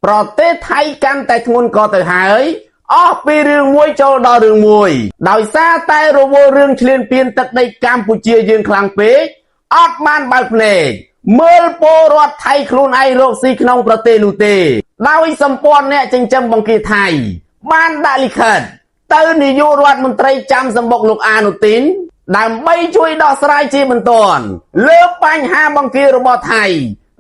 ប្រទេសថៃកាន់តែធ្ងន់ក៏ទៅហើយអស់ពីរឿងមួយចូលដល់រឿងមួយដោយសារតែរវល់រឿងឈ្លានពានទឹកដីកម្ពុជាយើងខ្លាំងពេកអត់បានបើកភ្នែកមើលពលរដ្ឋថៃខ្លួនឯងរកស៊ីក្នុងប្រទេសនោះទេដោយសម្ព័ន្ធអ្នកចិញ្ចឹមបង្គាថៃបានដាក់លិខិតទៅនាយករដ្ឋមន្ត្រីចាំសម្បុកលោកអានុទីនដើម្បីជួយដោះស្រាយជាបន្ទាន់លើបញ្ហាបង្គារបស់ថៃ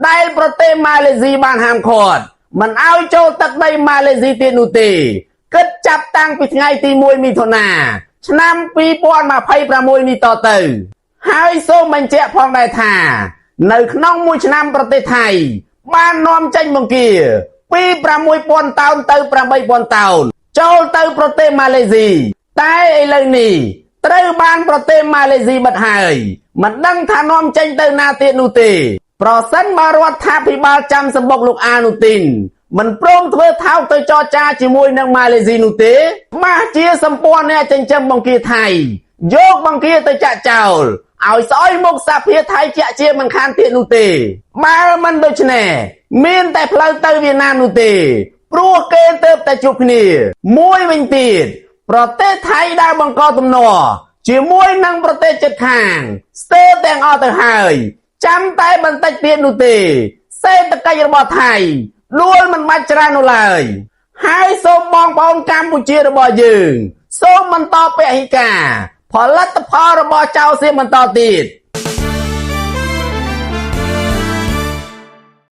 ដែលប្រទេសម៉ាឡេស៊ីបានហាមឃាត់មិនឲ្យចូលទឹកដីម៉ាឡេស៊ីទៀតនោះទេគិតចាប់តាំងពីថ្ងៃទី1មិថុនាឆ្នាំ2026នេះតទៅហើយសូមបញ្ជាក់ផងដែរថា នៅក្នុងមួយឆ្នាំប្រទេសថៃបាននាំចេញបង្គាពី6000តោនទៅ8000តោនចូលទៅប្រទេសម៉ាឡេស៊ីតែឥឡូវនេះត្រូវបានប្រទេសម៉ាឡេស៊ីបិទហើយមិនដឹងថានាំចេញទៅណាទៀតនោះទេប្រសិនបើរដ្ឋាភិបាលចាំសម្បុកលោកអានុទីនមិនព្រមធ្វើថោកទៅចរចាជាមួយនឹងម៉ាឡេស៊ីនោះទេម៉ាស់ជាសម្ព័ន្ធអ្នកចិញ្ចឹមបង្គាថៃយកបង្គាទៅចាក់ចោលឲ្យស្អុយមុខសភាថៃជាក់ជាមិនខានទៀតនោះទេបើមិនដូច្នេះមានតែផ្លូវទៅវៀតណាមនោះទេព្រោះគេទៅតែជួបគ្នាមួយវិញទៀតប្រទេសថៃដែលបង្កទំនាស់ជាមួយនឹងប្រទេសជិតខាងស្ទើរទាំងអស់ទៅហើយចាំតែបន្តិចទៀតនោះទេសេដ្ឋកិច្ចរបស់ថៃដួលមិនបាច់ច្រើននោះឡើយហើយសូមបងប្អូនកម្ពុជារបស់យើងសូមបន្តពហិការផលិតផលរបស់ចៅសៀមបន្តទៀត។